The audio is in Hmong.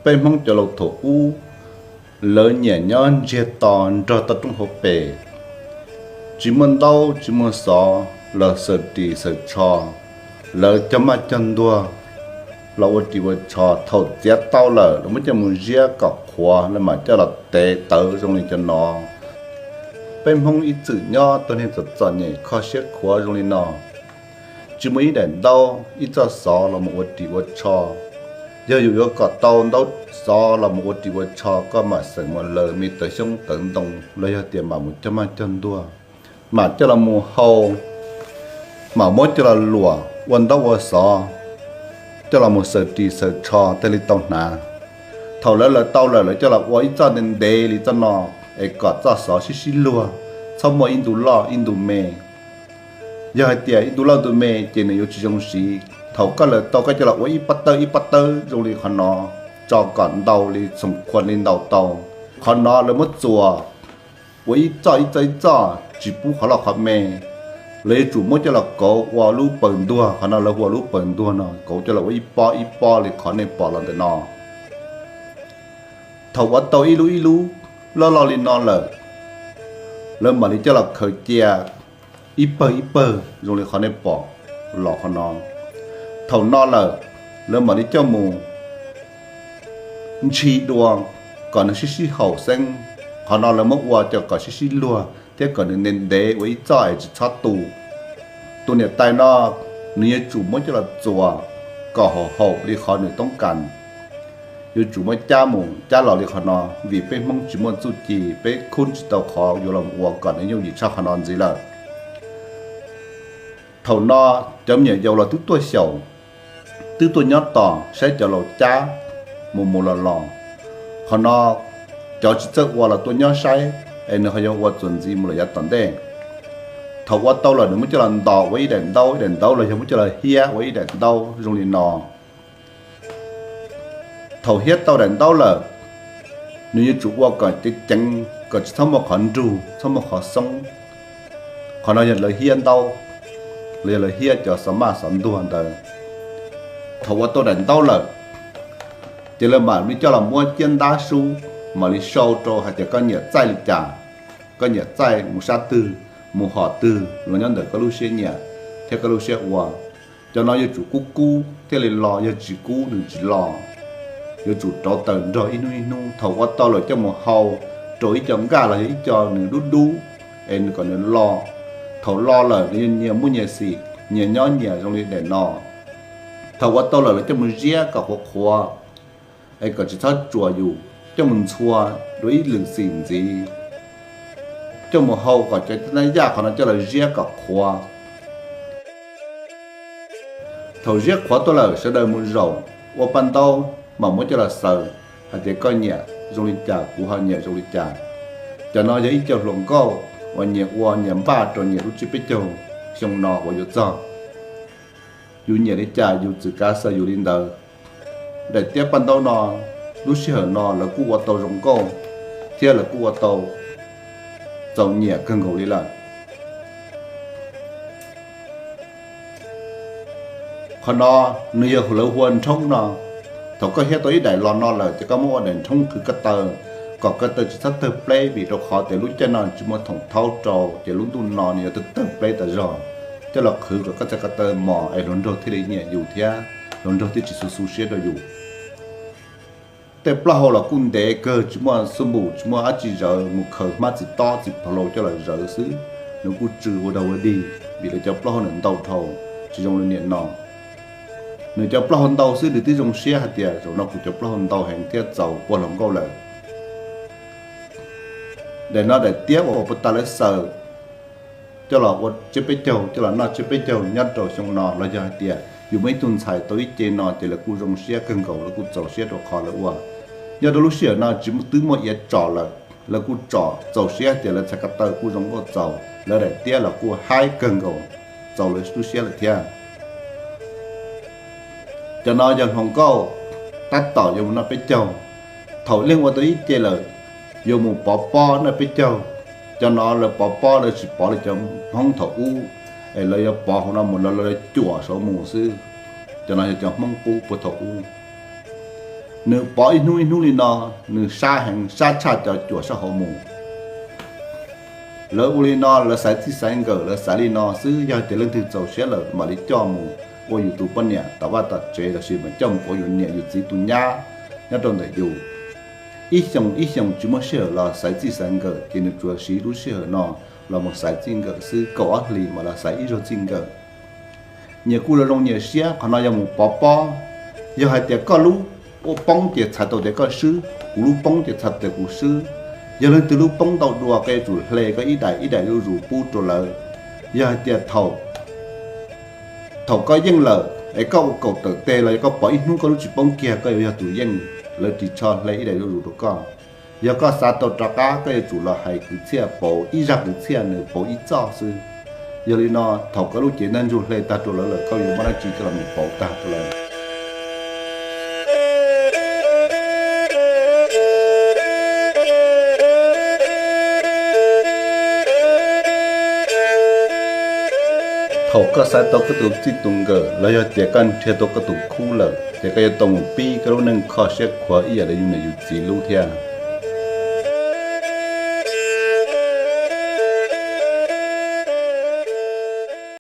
Peb Hmoob cov laus thaum ub, lawv nyiam nyob ntsiag to nrog toj roob hauv pes, tsis muaj ntaub tsis muaj xov los xaws ris xaws tsho, lawv cog maj cog ntuag los ua ris ua tsho. Thaum txiav tau lawm, lawv muab coj mus ziab kom qhuav, lawv mam coj los tev tawv zoo li cov no. Peb Hmoob ib txwm nyob tuag niag txom txom nyem kho siab khuav zoo li no, tsis muaj ib daim ntaub ib txoj xov los mus ua ris ua tsho. Yog yus yuav kom tau ntaub xov los mus ua ris ua tsho, koj mam xeem mus lawv me tawv xyoob tawv ntoo los yog tias mam mus cog maj cog ntuag, mam coj los mus hau, mam muab coj los luam ua ntaub ua xov, coj los mus xaws ris xaws tsho thiaj li tau hnav. Thaum lawv lawv tau lawm, lawv coj los ua ib txoj ntev ntev li txoj no, es kom txoj xov sib sib luag, txhob muaj ib ntu loj ib ntu me. Yog hais tias ib ntu loj ntu me ces nws yuav tsis zoo siv. Thaum koj lawv tau, koj coj los ua ib pob tawb ib pob tawb zoo li qhov no, tso kom ntau li, txhoom khuam li ntau tau. Qhov no lawv muab txuas ua ib txoj ib txoj ib txoj, tsis pub qhov loj qhov me. Lawv yuav tsum muab coj los kauv ua lub pawg ntuag, qhov no lawv hu ua lub pawg ntuag no, kauv coj los ua ib pob ib pob li qhov nej pom los ntawm no. Thaum ua tau ib lub ib lub loj loj li no lawm, lawv mam li coj los khaws cia ib pawg ib pawg zoo li qhov nej pom los qhov no. Thaum no lawm, lawv mam li coj mus ntshis dua kom nws sib sib haum xeeb. Qhov no lawv muab ua coj kom sib sib luag thiab kom nws ntev ntev ua ib txoj es tsis txhob tu. Tus niam tais no, nws yuav tsum muab coj los txuas kom haum haum li qhov nws toob kas. Yuav tsum muab cab mus cab los li qhov no, vim peb Hmoob tsis muaj txuj ci, peb khub tsis tau qhov yuav los ua kom nws yooj yim tshaj qhov no ntxiv lawm. Thaum no cov me nyuam yaus los twb tuaj xyaum, twb tuaj nyob tos saib cov laus cab mus mus los los. Qhov no cov tsis txawj ua los tuaj nyob saib, es nws ho yuav ua txuas ntxiv mus lawm yav tom ntej. Thaum ua tau lawm, nws muab coj los ntos ua ib daim ntaub ib daim ntaub los yog muab coj los hiab ua ib daim ntaub zoo li no. Thaum hiab tau daim ntaub lawm, nws yuav tsum ua kom ceev ceev, kom tsis txhob muaj qhov nrug, txhob muaj qhov xoob. Qhov no yog lawv hiab ntaub, los yog lawv hiab cov xov maj xov ntuag ntawd. Thaum ua tau daim ntaub lawm, ces lawv mam li coj los muab ciab ntab sub, mam li sau rau hais tias koj nyiam txaij li cas, koj nyiam txaij mus sab twg, mus hom twg los nyob ntawm koj lub siab nyiam thiab koj lub siab ua. Cov no yuav tsum kub kub thiaj li lo, yog tsis kub nws tsis lo. Yuav tsum rauv taws nrog ib hnub ib hnub. Thaum ua tau lawm coj mus hau rau ib co nkaj los yog ib co nws dub dub, es nws kom nws lo. Thaum lo lawm nws yuav nyias muaj nyias xim, nyias nyob nyias zoo li daim no. Thaum ua tau lawm lawv coj mus ziab kom qhuav qhuav, es kom tsis txhob tsuas yus, coj mus ntxhua dua ib lwm xim ntxiv, coj mus hau kom cov nab yaj qhov no coj los ziab kom qhuav. Thaum ziab qhuav tuaj lawm sawv daws mus zaum ua paj ntaub, mam muab coj los xaws hais tias koj nyiam zoo li cas, kuv ho nyiam zoo li cas. Cov no yog ib co hluas nkauj uas nyias ua nyias npaj rau nyias lub tsiab peb caug xyoo no uas yuav txog. Yus nyiam li cas yus txwm kav xaws yus li ntawd. Daim tiab paj ntaub no, lub sij hawm no lawv kuj ua tau zoo nkauj thiab lawv kuj ua tau txaus nyiam kawg nkaus li lawm. Qhov no nws yog lawv hu ua nrhoob no. Thaum koj hiab tau ib daim los no lawm ces koj muab ua daim nrhoob qhwv ko taw, kom ko taw tsis txhob tawg pleb, vim rau qhov tias lub caij no tsis muaj thoom thaub rau, ces lub ntuj no nws yuav tawg tawg pleb tas zog. Coj los qhwv kom koj txhais ko taw mos es hluas nraug thiaj li nyiam yus thiab hluas nraug thiaj tsis xu xu siab rau yus. Tej plaub hau los kuj ntev kawg, tsis muaj xub npum, tsis muaj dab tsi zawv, mus khaws hmab txiv tob txiv phav lau coj los zawv xwb. Nws kuj tsw ua dog ua dig, vim lawv cov plaub hau nws ntau dhau, tsis zoo li niaj no. Nws cov plaub hau ntau xwb nws twb zoo siab hais tias zaum no kuv cov plaub hau ntau heev thiab txaus ua hluas nkauj lawm. Daim no daim tiab uas puag ta lawv xaws coj los ua tsiab peb caug, coj los noj tsiab peb caug nyob rau xyoo no, los yog hais tias yus muaj ib tug ntxhais tau ib ce no ces lawv kuj zoo siab kawg nkaus, lawv kuj txaus siab rau qhov lawv ua. Nyob rau lub sij hawm no tsis twb muaj iav tsom lawm, lawv kuj tsom txaus siab tias lawv txhais ko taw kuj zoo nkauj txaus, lawv daim tiab los kuj haib kawg nkaus, txaus lawv lub siab lawm thiab. Cov no yog hluas nkauj tab tom yuav mus noj peb caug. Thaum leej ua tau ib ce lawm, yuav mus pov pob noj peb caug. Cov no lawv pov pob lawv tsis pov li cov Hmoob thaum ub, es lawv yuav pov hauv no mus, lawv cuam saum mus xwb. Cov no yog cov Hmoob qub puag thaum ub. Nws pov ib hnub ib hnub li no, nws sab heev, sab tshaj cov cuam sab hauv mus. Lawv ua li no, lawv xaiv txij xaiv nkawm, lawv xaiv li no xwb. Yog hais tias leej twg txaus siab lawm mam li coj mus ua yus tus poj niam tom vaj tom tsev, los sis mam coj mus ua yus niam yus txiv tus nyab nyob rau ntawm yus. Ib xyoos ib xyoos tsis muaj sij hawm los xaiv txij xaiv nkawm, ces nws tsuas siv lub sij hawm no los mus xaiv txij nkawm xwb, kaum ob hlis mam los xaiv ib zaug txij nkawm. Nyias kuj zoo zoo nyias siab, qhov no yog mus pov pob. Yog hais tias koj lub ua poob ces txhais tau tias koj swb, kuv lub poob ces txhais tias kuv swb. Yog leej twg lub poob ntau dua, koj yuav tsum hle koj ib daim ib daim zuj zus pub rau lawv. Yog hais tias thaum thaum koj yeej lawm es koj ua kaum tawm teg los yog koj pov ib hnub koj lub tsis poob kiag, koj yuav yog tus yeej, lawv ris tsho hle ib daim zuj zus rau koj. Yog koj xav tau rov qab, koj yuav tsum los hais kwv txhiaj pauv ib zaj kwv txhiaj, nws pauv ib txoj xwb. Yog li no, thaum koj lub cev ntaj ntsug hle tag rau lawv lawm, koj yuav muaj dab tsi coj los mus pauv tag rau lawv. Thaum koj xaiv tau koj tus txij tus nkawm los yog tias koj nrhiav tau koj tus khub lawm, ces koj yuav tau mus pib koj lub neej kho siab khuav ib yam li yus niam yus txiv lub thiab.